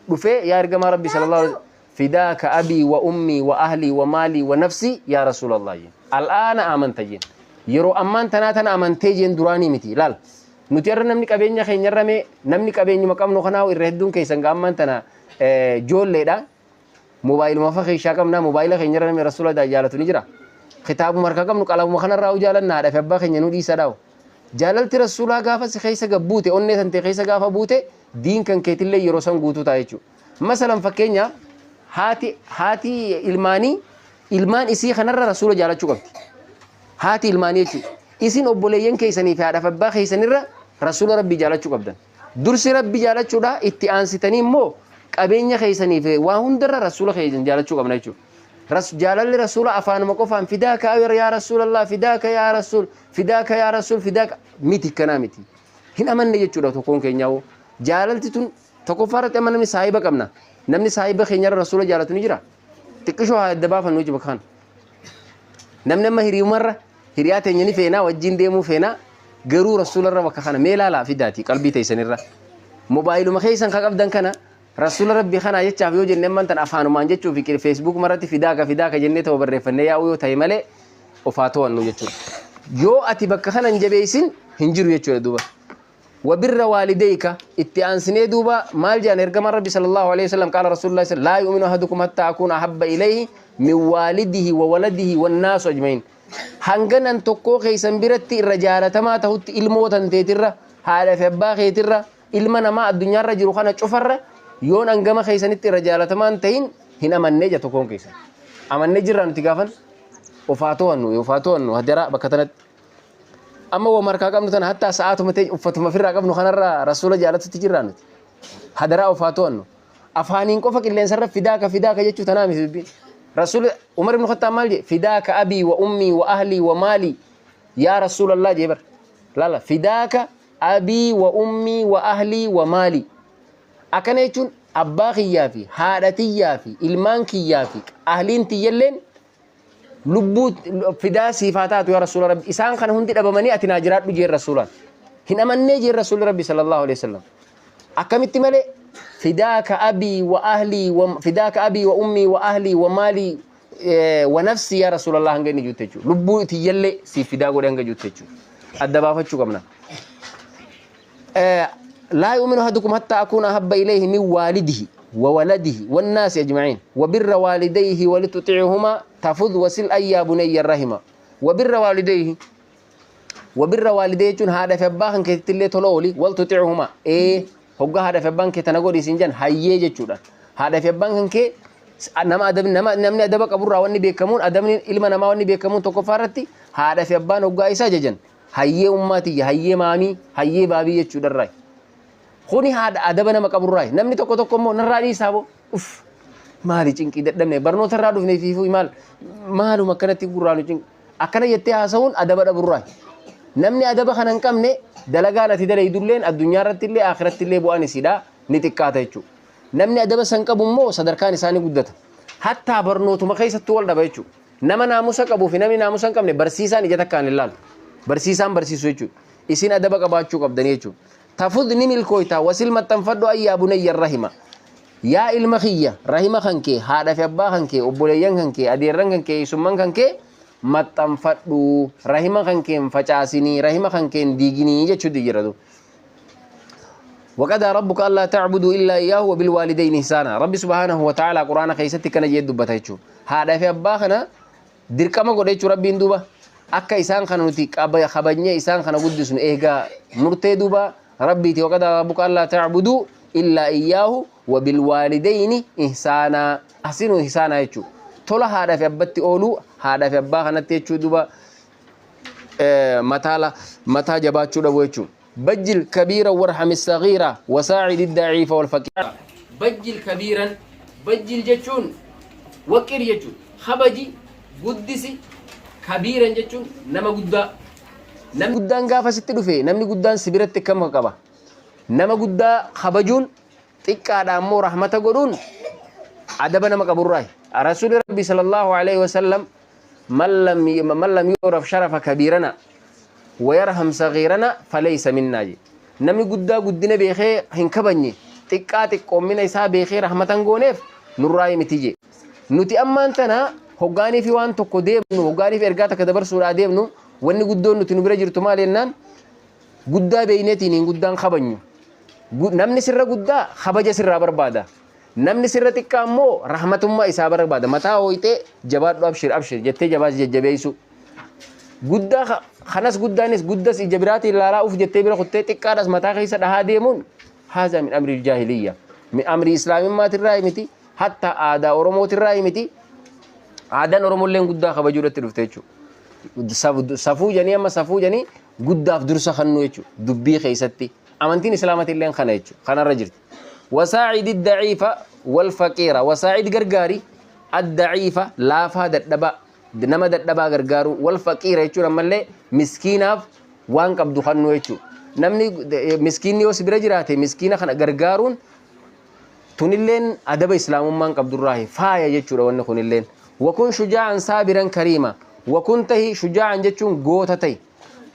dhufee yaa ergamaa rabbii sallallahu alaihi wasallam, fidaaka abii wa ummii wa ahlii wa maalii wa nafsii yaa rasuulallah jeen. Al'aana amanta jeen, yeroo ammaan tanaa tana amantee jeen, duraanii miti. Laal, nuti irra namni qabeenya keenyarra mee namni qabeenyuma qabnu kanaa irra hedduun keessan ga ammaan tana joolleedha. Mobaayiluma fa keeshaa qabna, mobaayila keenyarra namni rasuula jaalatu ni jira? Kitaabuma harka qabnu, qalamuma kanarraa jaalanna, haadha fi abbaa keenya nu dhiisa dhaawu. Jaalalti rasuulaa gaafa si keessa gabbuute, onnee tantee keessa gaafa buute, diin kan keetillee yeroo san guutuu ta'a jechuudha. Masalan fakkeenyaaf haati ilmaanii ilmaan isii kanarra rasuula jaalachuu qabdi. Haati ilmaanii jechuudha. Isin obboleeyyan keessanii fi haadha fi abbaa keessanirra rasuula rabbii jaalachuu qabdan. Dursi rabbi jaalachuudha, itti aansitanii immoo qabeenya keessanii fi waa hundarra rasuula keessan jaalachuu qabna jechuudha. Jaalalli rasuula afaanuma qofaan fidaaka yaa rasuulallah, fidaaka yaa rasuul, fidaaka yaa rasuul, fidaaka miti, kanaa miti. Hin amanne jechuudha tokkoon keenyaa'u. Jaalalti tun tokkoffaa irratti amma namni saahiba qabna. Namni saahiba keenyarra rasuula jaalatu ni jira? Xiqqishoo haa adda baafannu jechuudha bakka kana. Namni amma hiriyumarra hiriyaa teenya ni feenaa, wajjin deemuu feenaa, garuu rasuularra bakka kana mee ilaalaa fidaati qalbii teessanirra. Mobaayiluma keessan ka qabdan kana rasuula rabbii kanaa jechaaf yoo jenne, ammaan tan afaanumaan jechuu fi Facebook irratti fidaaka fidaaka jennee ta'u barreeffannee yaa'uu yoo ta'e malee, ofaa to'annu jechuudha. Yoo ati bakka kana hin jabeessin, hin jiru jechuudha duuba. وبر والديك itti aansinee duuba maal jedhan ergamaan rabbi sallallahu alaihi wasallam? قال رسول الله صلى لا يؤمن أحدكم حتى أكون أحب إليه من والده وولده والناس أجمعين. Hanganan tokkoo keessan biratti irra jaalatamaa tahutti, ilmoo tanteetirra, haadha fi abbaa keetirra, ilma namaa addunyaarra jiru kana cufarra yoon hangama keessanitti irra jaalatamaan tahin, hin amannee ja tokkoon keessan. Amannee jirra nuti gaafan? Ofaa to'annu, ofaa to'annu hadara bakka tanatti. Amma waa markaa qabnu tana, hattaa sa'aatuma ta'e uffatuma ofirraa qabnu kanarraa rasuula jaalatutti jirraa nuti? Hadaraa ofaa to'annu. Afaaniin qofa qilleensarra fidaaka fidaaka jechuu tanaa miti dubbiin. Rasuul Umar ibn Khattab maal jedhe? Fidaaka abii wa ummii wa ahlii wa maalii yaa rasuulallah jee bar. Laala, fidaaka abii wa ummii wa ahlii wa maalii. Akkana jechuun abbaa kiyyaa fi haadha tiyyaa fi ilmaan kiyyaa fi ahliin tiyyalleen lubbuu fidaa siif haa taatu yaa rasuula rabbi, isaan kana hundi dhabamanii ati naa jiraadhu jeen rasuulaan. Hin amannee jeen rasuulli rabbi sallallahu alaihi wasallam. Akkamitti malee, fidaaka abii wa ahlii wa fidaaka abii wa ummii wa ahlii wa maalii wa nafsii yaa rasuulallah hanga inni juutte jechuudha. Lubbuu tiyyallee siif fidaa godhe hanga juutte jechuudha. Adda baafachuu qabna. لا يؤمن أحدكم حتى أكون أحب إليه من والده وولده والناس أجمعين. وبر والديه ولتطعهما تفض وسل أي يا بني الرحمة. وبر والديه، وبر والديه jechuun haadha fi abbaa kan keetti illee tola ooli. ولتطعهما ee hoggaa haadha fi abbaan kee tana godhi isin jan hayyee jechuudha. Haadha fi abbaan kan kee nama adabni nama namni adaba qaburraa wanni beekamuun, adabni ilma namaa wanni beekamuun tokkoffaa irratti haadha fi abbaan hoggaa isaa jajan hayyee ummaatiyya, hayyee maamii, hayyee baabii jechuudha irraa. Kuni haadha adaba nama qaburraa. Namni tokko tokko immoo narraa dhiisaa boo, uff, maali cinqii, dadhabne, barnoota irraa dhufne fiifuu, maal maaluma akkanatti gurraa nu cinqi akkana jettee haasa'uun adaba dhaburraa. Namni adaba kana hin qabne, dalagaan ati dalaydulleen addunyaa irratti illee akhiratti illee bu'aan isiidha ni xiqqaata jechuudha. Namni adaba san qabu immoo sadarkaan isaanii guddata. Hattaa barnootuma keessattuu wal dhaba jechuudha. Nama naamusa qabuu fi namni naamusa hin qabne barsiisaan ija takkaan hin laalu. Barsiisaan barsiisu jechuudha. Isin adaba qabaachuu qabdanii jechuudha. تفز ni milkooyta وصل maxxanfadhu أي يا بني الرحم yaa ilma kiyya, rahima kan kee, haadha fi abbaa kan kee, obboleeyyan kan kee, adeerran kan kee, isumman kan kee maxxanfadhu, rahima kan kee hin facaasinii, rahima kan kee hin diiginii jechuutti jira. Waqadaa rabbuka allaa ta'buduu illaa iyyaahu wa bilwaalidayni ihsaana. Rabbi subhaanahu wa ta'aalaa Qur'aana keessatti kana jee dubbata jechuudha. Haadhaa fi abbaa kana dirqama godhe jechuudha Rabbiin duuba. Akka isaan kana nuti kabajnee isaan kana guddisnu eegaa murtee duuba Rabbiiti. Waqadaa rabbuka allaa ta'buduu illaa iyyaahu wa bilwaalidayni ihsaanaa. Ahsinuu ihsaanaa jechuudha. Tola haadhaa fi abbatti ooluu, haadhaa fi abbaa kanatti jechuu duuba mataa jabaachuu dhabu jechuudha. Bajjil kabiira warhami sagiira wasaacidi daciifa wal faqiira. Bajjil kabiiran, bajjil jechuun waqir jechuun kabaji, guddisi, kabiiran jechuun nama guddaa. Namni guddaan gaafa sitti dhufe, namni guddaan si biratti akkam qaba? Nama guddaa kabajuun, xiqqaadha ammoo rahmata godhuun adaba nama qaburraayi. Rasuuli Rabbi sallallahu alaihi wasallam man lam yu'raf sharafa kabiirana wa yarham sagiirana falaysa minnaa je. Namni guddaa guddina beekee hin kabajne, xiqqaa xiqqoommina isaa beekee rahmatan gooneef nurraa miti je. Nuti ammaan tana hoggaanii fi waan tokko deemnu, hoggaanii fi ergaa takka dabarsuudhaa deemnu, wanni guddoon nuti nu bira jirtu maal jennaan, guddaa beeyneetiin hin guddaan kabajnu. Namni sirra guddaa kabaja sirraa barbaada. Namni sirra xiqqaa immoo rahmatummaa isaa barbaada. Mataa hooyitee jabaadhu, abshir abshir jettee jabaas jajjabeessu. Guddaa kanas guddaanis guddas ija biraatiin ilaalaa uf jettee bira kuttee xiqqaadhas mataa keessa dhahaa deemuun haazaa min amri jaahiliyya. Min amri islaamummaatirraa miti, hatta aadaa Oromootirraa miti. Aadaan Oromolleen guddaa kabajuudhatti dhufte jechuudha. Safuu janii, amma safuu janii guddaaf dursa kannuu jechuudha. Dubbii keessatti. Amantiin islaamatillee kana jechuudha. Kanarra jirti. Wasaacidi daciifa wal faqiira. Wasaacid gargaari, addaciifa laafaa, dadhabaa, nama dadhabaa gargaaru, wal faqiira jechuun ammallee miskiinaaf waan qabdu kannuu jechuudha. Namni miskiinni yoo si bira jiraate miskiina kana gargaaruun tunilleen adaba islaamummaan qabdurraahi, faaya jechuudha wanni kunilleen. Wakun shujaa'an saabiran kariima. Wakun tahi, shujaa'an jechuun goota tahi.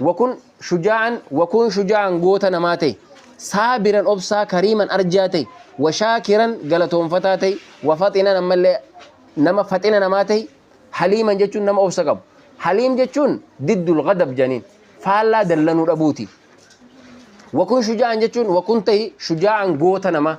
Wakun shujaa'an, wakun shujaa'an goota namaa tahi. Saabiran obsaa, kariiman arjaa tahi. Washaakiran galatoonfataa tahi. Wafaxinan ammallee nama faxina namaa tahi. Haliiman jechuun nama obsa qabu. Haliim jechuun diddul gadab janiin. Faallaa dallanuu dhabuuti. Wakun shujaa'an jechuun wakun tahi shujaa'an goota namaa.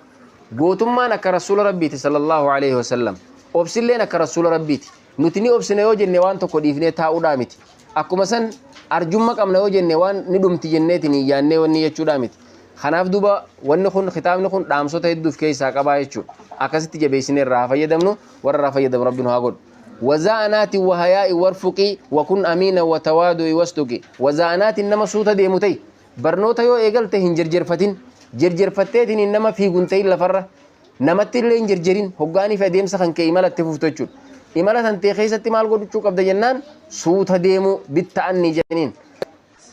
Gootummaan akka rasuula Rabbiiti sallallahu alaihi wasallam. Obsilleen akka rasuula Rabbiiti. Nuti ni obsina yoo jenne waan tokko dhiifnee taa'uudhaa miti. Akkuma san arjumma qabna yoo jenne waan ni dhumti jenneetiin hin yaannee wanni jechuudhaa miti. Kanaaf duuba wanni kun, kitaabni kun dhaamsota hedduuf keessaa qabaa jechuudha. Akkasitti jabeessinee irraa haa fayyadamnu, warra irraa fayyadamu Rabbi nu haa godhu. Wazaa'anaatiin wahayaa'i warfuqii wakun amiina watawaadu'i wasduqi. Wazaa'anaatiin nama suuta deemu ta'i. Barnoota yoo eegalte hin jerjerfatin. Jerjerfatteetiin nama fiigun ta'in lafarra. Namatti illee hin jerjerin, hoggaanii fi adeemsa kan kee imala itti fuftu jechuudha. Imala tan ta'e keessatti maal godhachuu qabda jennaan, suuta deemuu bitta'anni jedhaniin.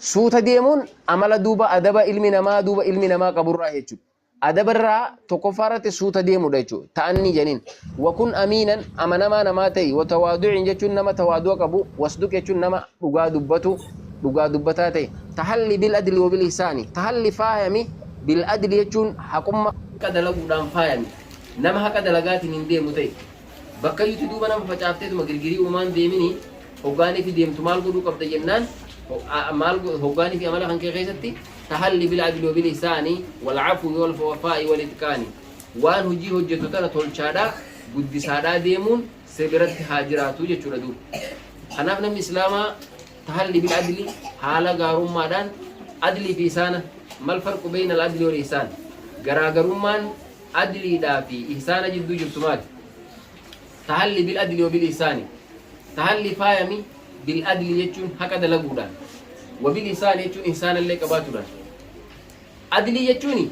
Suuta deemuun amala duuba adaba ilmi namaa duuba ilmi namaa qaburraa jechuudha. Adaba irraa tokkoffaa irratti suuta deemudha jechuudha. Ta'anni jedhaniin. Wakun amiinan amanamaa namaa ta'i. Watawaadu'in jechuun nama tawaadu'a qabu. Wasduq jechuun nama dhugaa dubbatu, dhugaa dubbataa ta'e. Tahalli bil adli wa bil ihsaani. Tahalli faayami, bil adli jechuun haqummaa dalaguudhaan faayami. Nama haqa dalagaatiin hin deemu ta'e. Bakka iyyuutti duuba nama facaafteetuma girgirii uumaan deemini, hoggaanii fi deemtu maal godhuu qabda jennaan, maal hoggaanii fi amala kan kee keessatti tahalli bil adli wa bil ihsaani wal afwi wal wafaa'i wal itqaani. Waan hojii hojjetu tana tolchaadhaa guddisaadhaa deemuun si biratti haa jiraatu jechuudha duuba. Kanaaf namni islaamaa tahalli bil adli, haala gaarummaadhaan, adlii fi ihsaana. Mal farqu bayna al adli wal ihsaan? Garaagarummaan adliidhaa fi ihsaana jidduu jirtu maali? Tahalli bil adli wa bil ihsaani. Tahalli faayami, bil adli jechuun haqa dalaguudhaan, wa bil ihsaani jechuun ihsaanallee qabaatuudhaan. Adlii jechuun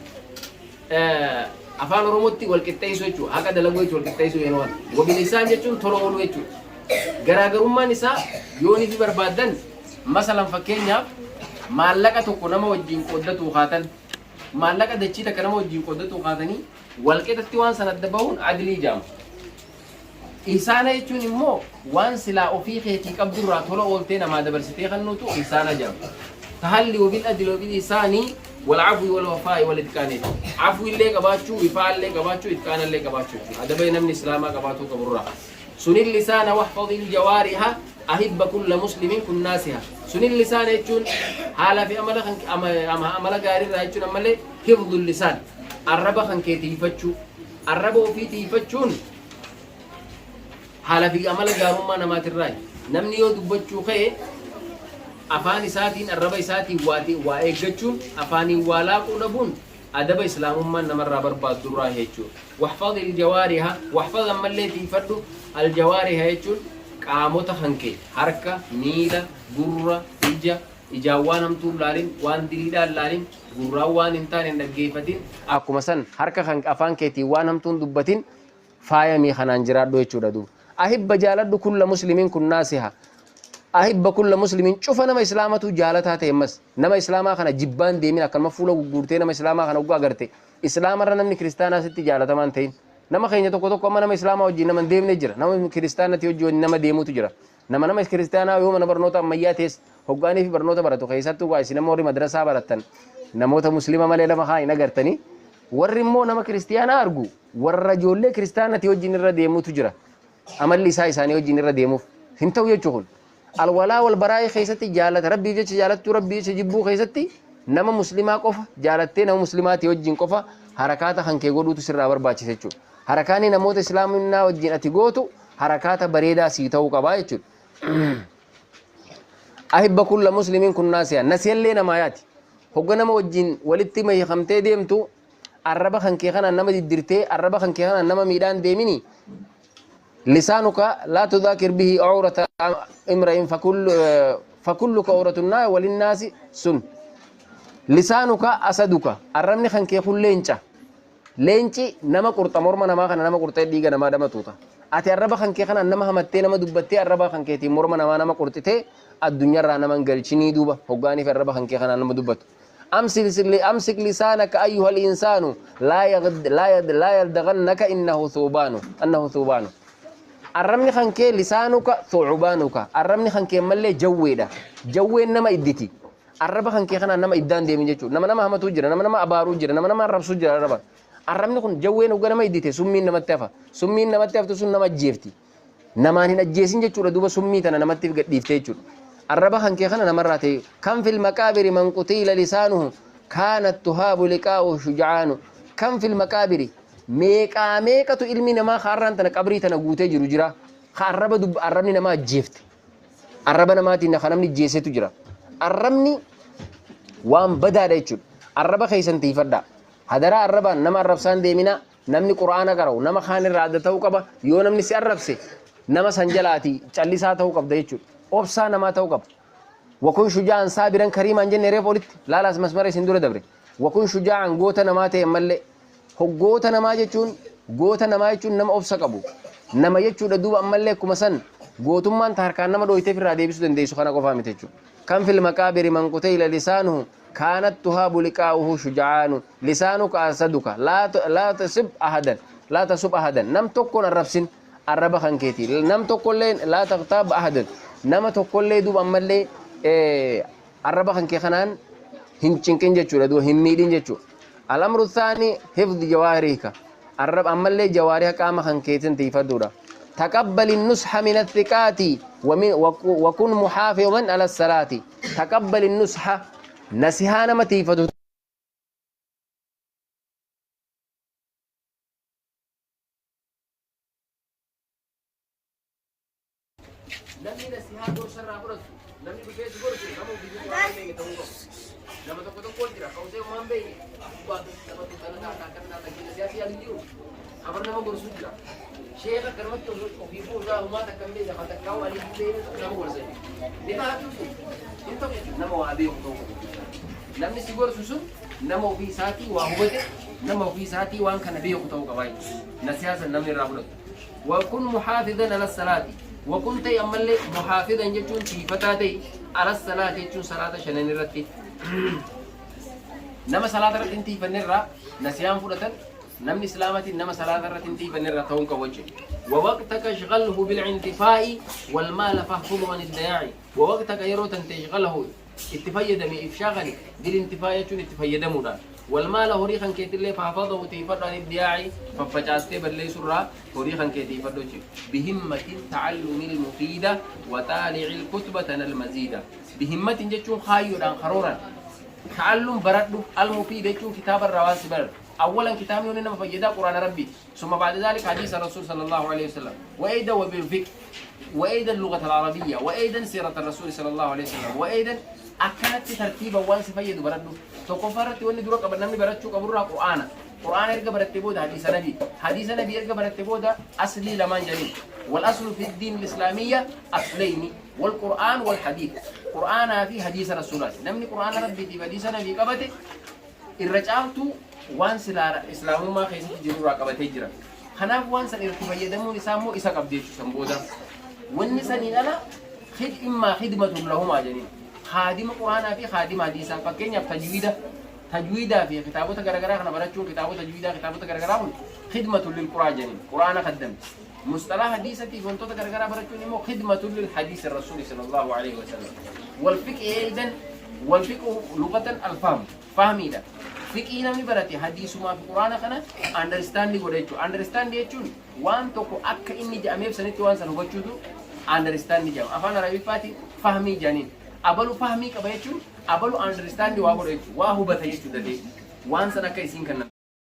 afaan Oromootti wal qixxeessuu jechuudha. Haqa dalaguu jechuudha, wal qixxeessuu yeroo waan. Wa bil ihsaan jechuun tola ooluu jechuudha. Garaagarummaan isaa yoonii fi barbaaddan, masalan fakkeenyaaf maallaqa tokko nama wajjin qooddatu kaatan, maallaqa dachii takka nama wajjin qooddatu kaatanii wal qixatti waan sana adda bahuun adlii jedhama. Ihsaana jechuun immoo waan silaa ofii keetii qabdurraa tola ooltee namaa dabarsitee kennuutu ihsaana jedhama. Tahalli wabil adli wabil ihsaanii wal afwi wal wafaa'i wal itqaani jechuudha. Afwi illee qabaachuu, wifaa illee qabaachuu, itqaana illee qabaachuu jechuudha. Adaba namni islaamaa qabaatuu qaburraa. Sunil lisaana wahfadil jawaariha. Ahibba kulla muslimin kun naasiha. Sunin lisaana jechuun haala fi amala kan amala gaariirraa jechuun ammallee hifdul lisaan arraba kan kee tiifachuu, arraba ofii tiifachuun haala fi amala gaarummaa namaatirraa. Namni yoo dubbachuu ka'e afaan isaatiin, arraba isaatiin waa eeggachuun, afaaniin waa laaquu dhabuun adaba islaamummaan namarraa barbaaddurraa jechuudha. Wahfaz aljawaariha, wahfaz ammallee tiifadhu, aljawaariha jechuun qaamota kan kee, harka, miila, gurra, ija, ijaan waan hamtuu hin laalin, waan diliidhaan laalin, gurraan waan hin taane hin dhaggeeffatin, akkuma san harka kan afaan keetiin waan hamtuu hin dubbatin, faayamii kanaan jiraadhu jechuudha duuba. Ahibba jaaladhu kulla muslimiin kun naasiha. Ahibba kulla muslimiin cufa nama islaamatu jaalataa ta'e ammas nama islaamaa kana jibbaan deemin, akkanuma fuula gugguurtee nama islaamaa kana oggaa agarte islaamarra namni kiristaanaa sitti jaalatamaan ta'in. Nama keenya tokko tokko amma nama islaamaa wajjin nama hin deemne jira, nama kiristaanatti wajjin nama deemutu jira. Nama kiristaanaa yoo mana barnoota ammayyaa tees hoggaanii fi barnoota baratu keessattuu waa isin nama warri madrasaa barattan namoota muslima malee nama haa hin agartanii, warri immoo nama kiristaanaa argu warra ijoollee kiristaanatti wajjin irra deemutu jira. Amalli isaa isaanii wajjin irra deemuuf hin ta'u jechuu. Kun alwalaa wal baraa'ee keessatti jaalata rabbii jecha jaalattuu, rabbii jecha jibbuu keessatti nama muslimaa qofa jaalattee nama muslimaatii wajjin qofa harakaata kan kee godhuutu sirraa barbaachisa jechuudha. Harakaanni namoota islaaminaa wajjin ati gootu harakaata bareedaa sii ta'uu qabaa jechuudha. Ahibba kulla muslimiin kun naasiya nasiyallee namaa yaati. Hogga nama wajjin walitti mahikamtee deemtu arraba kan kee kanaan nama diddirtee, arraba kan kee kanaan nama miidhaan deemini. Lisaanuka laa tudaakir bihi awrata imra'in fakulluka awratunnaa walinnaasi sun. Lisaanuka asaduka, arrabni kan kee kun leenca. Leenci nama qurxa, morma namaa kana nama qurxee dhiiga namaa dama tuuta. Ati arraba kan kee kanaan nama hamattee, nama dubbattee, arraba kan keetiin morma namaa nama qurxitee addunyaarraa nama hin galchinii duuba hoggaaniif arraba kan kee kanaan nama dubbatu. Amsik lisaanaka ayyuhal insaanu laa yaldagannaka innahu thuubaanu annahu thuubaanu. Arrabni kan kee lisaanuka thucubaanuka, arrabni kan kee mallee jawweedha. Jawween nama idditi. Arraba kan kee kanaan nama iddaan deemin jechuudha. Nama nama hamatuu jira, nama nama abaaruu jira, nama nama arrabsuu jira arraba. Arrabni kun jawween hogga nama iddite summiin namatti hafa. Summiin namatti haftu sun nama ajjeefti. Namaan hin ajjeesin jechuudha duuba, summii tana namatti gadhiifte jechuudha. Arraba kan kee kana namarraa ta'e. Kan fil maqaabiri man qutiila lisaanuhu kaanat tuhaabu liqaa'u shujacaanu. Kan fil maqaabiri meeqaa meeqatu ilmi namaa kaarraan tana qabrii tana guutee jiru jira. Ka arraba dubba arrabni namaa ajjeefte. Arraba namaatiin kan namni jeesetu jira. Arrabni waan badaadha jechuudha. Arraba keessan tiifadhaa. Hadaraa arrabaan nama arrabsaan deemina. Namni quraana qara'u nama kaan irraa adda ta'uu qaba. Yoo namni si arrabse nama san jalaati callisaa ta'uu qabda jechuudha. Obsaa namaa ta'uu qaba. Wakun shujaa'an saabiran kariimaan jenne reef olitti laalaas masmara isin dura dabre. Wakun shujaa'an goota namaa ta'e mallee goota namaa jechuun, goota namaa jechuun nama obsa qabu. Nama jechuudha duuba ammallee akkuma san gootummaan ta harkaan nama dhooyteef irraa deebisuu dandeessu kana qofaa miti jechuudha. Kan fil maqaabiri man qutila lisaanuhu kaanat tuhaabu liqaa'uhu shujaa'aanu. Lisaanuka asaduka, laa tasib ahadan, laa tasub ahadan, nam tokkoon arrabsin arraba kan keeti, nam tokkollee laa taqtaab ahadan, nama tokkollee duuba ammallee arraba kan kee kanaan hin cinqin jechuudha duuba, hin miidhin jechuudha. Alamru thaani hifdi jawaarihika, arrab ammallee jawaariha qaama kan keetin tiifadhuudha. Taqabbal النصح من الثقات وكن محافظا على الصلاة. تقبل النصح، نصيحة nama tiifatu. Namni nasihaa gorsarraa fudhatu, namni dhufee si gorsu nama ofii waan beekne ta'uu qabu. Nama tokko tokko jira ka'usee waan beekne gubbaa taphatu kana taataa kana taataa keessa siyaasii yaadu jiru. Kabar nama gorsu jira. Sheeka akkanumatti ofii fuusaa humaa takka hin beekne, afaan takkaa waan hin beekne nama gorsa. Ni taatu sun hin ta'u jechuudha, nama waa beeku ta'uu qabu. Namni si gorsu sun nama ofii isaatii waa hubate, nama ofii isaatii waan kana beeku ta'uu qaba jechuudha. Nasihaa san namni irraa fudhatu. Wakun muhaafidan ala salaati. Wakun ta'e ammallee muhaafidan jechuun tiifataa ta'e, ala salaati jechuun salaata shanan irratti. Nama salaata irratti hin tiifanne irraa nasihaan fudhatan, namni islaamatiin nama salaata irratti hin tiifanne irraa ta'uu hin qabu jechuudha. ووقتك اشغله بالانتفاع والمال فاحفظه عن الضياع. ووقتك yeroo tante اشغله itti fayyadame, if shaghali, بالانتفاع jechuun itti fayyadamuudhaan. Walmaala horii kan keetillee faafadahu tiifadhu an iddiyaa'i faffacaastee balleessurraa horii kan kee tiifadhu jechuudha. Bihimmatin ta'allumil mufiida wa xaalicil kutuba tanal maziida. Bihimmatin jechuun kaayyoodhaan karooran. Ta'allum baradhu, al-mufiida jechuun kitaaba irraa waan si baradhu. Awwalan kitaabni wanni nama fayyadaa Qur'aana Rabbii. Summa ba'da zaalika hadiisa Rasuul sallallahu alaihi wasallam. Wa aydan wa bil fiqh. Wa aydan lughata al-arabiyya. Wa aydan siirata Rasuul sallallahu alaihi wasallam. Wa aydan akkanatti tartiiban waan si fayyadu baradhu. Tokkoffaa irratti wanni dura qaban namni barachuu qaburraa Qur'aana. Qur'aana erga baratte booda hadiisa Nabii. Hadiisa Nabii erga baratte booda aslii lamaan jedhaniin. Wal aslu fi diin islaamiyya asleyni wal Qur'aan wal hadiis. Qur'aanaa fi hadiisa Rasuulaati. Namni Qur'aana Rabbiitiif hadiisa Nabii qabate irra caaltuu waan silaa islaamummaa keessatti jirurraa qabatee jira. Kanaaf waan san irratti fayyadamuun isaa immoo isa qabdi jechuudha san booda. Wanni saniin ala immaa khidmatun lahumaa jedhaniin. Khaadima Qur'aanaa fi khaadima hadiisaa, fakkeenyaaf tajwiida tajwiidaa fi kitaabota garaagaraa kana barachuun, kitaabota tajwiidaa, kitaabota garaagaraa kun khidmatun lil Qur'aan jedhaniin, Qur'aana kaddamti. Musxalaa hadiisatii fi wantoota garaagaraa barachuun immoo khidmatun lil hadiisi Rasuuli sallallahu alaihi wasallam. Wal fiqhi aydan, wal fiqhu lughatan al fahm, fahmiidha. Fiqhii namni barate hadiisumaa fi Qur'aana kana understand godha jechuudha. Understand jechuun waan tokko akka inni jedhameef sanitti waan san hubachuutu understand jedhama. Afaan Arabiffaatiin fahmii jedhaniin. Abalu fahmii qaba jechuun abalu understand waa godha jechuudha. Waa hubata jechuudha dafee. Waan san akka isiin kennan.